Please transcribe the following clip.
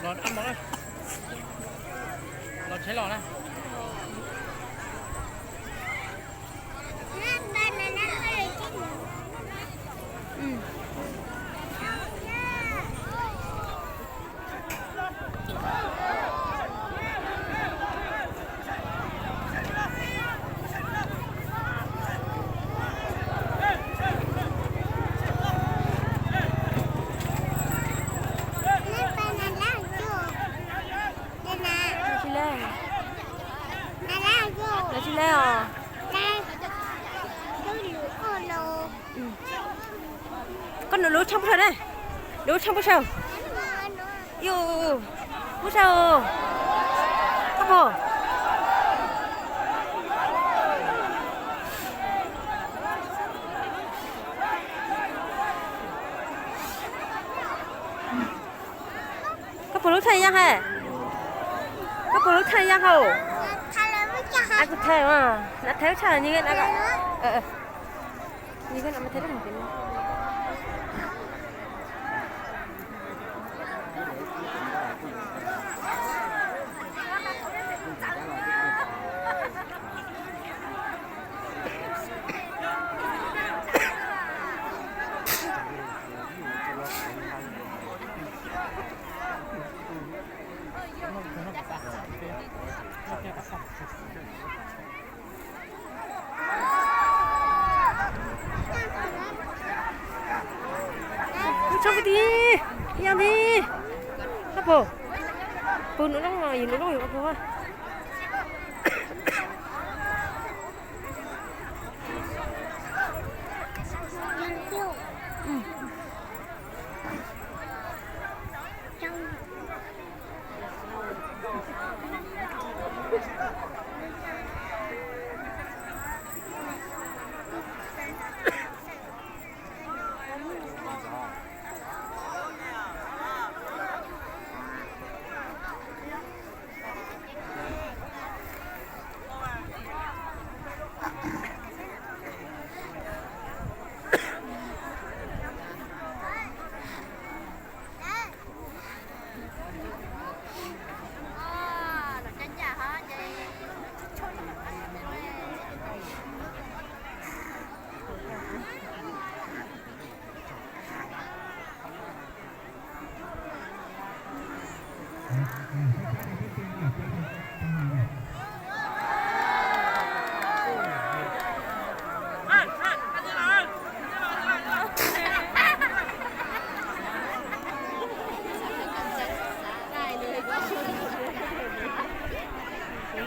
Los, los tsheb los na. Tsis lawm os. Koj nws lub tshav puag saum ne, lub tshav puag saum. Yus, puag saum. Koj puas, koj puas lub tshaj yaj hais? Koj puas lub tshaj yaj hauj? Kuv thawj, na thawj tshaj ni. Tshaj puag tid, yam tid. Koj puas, puag nws lub, yus nws lub yus puag.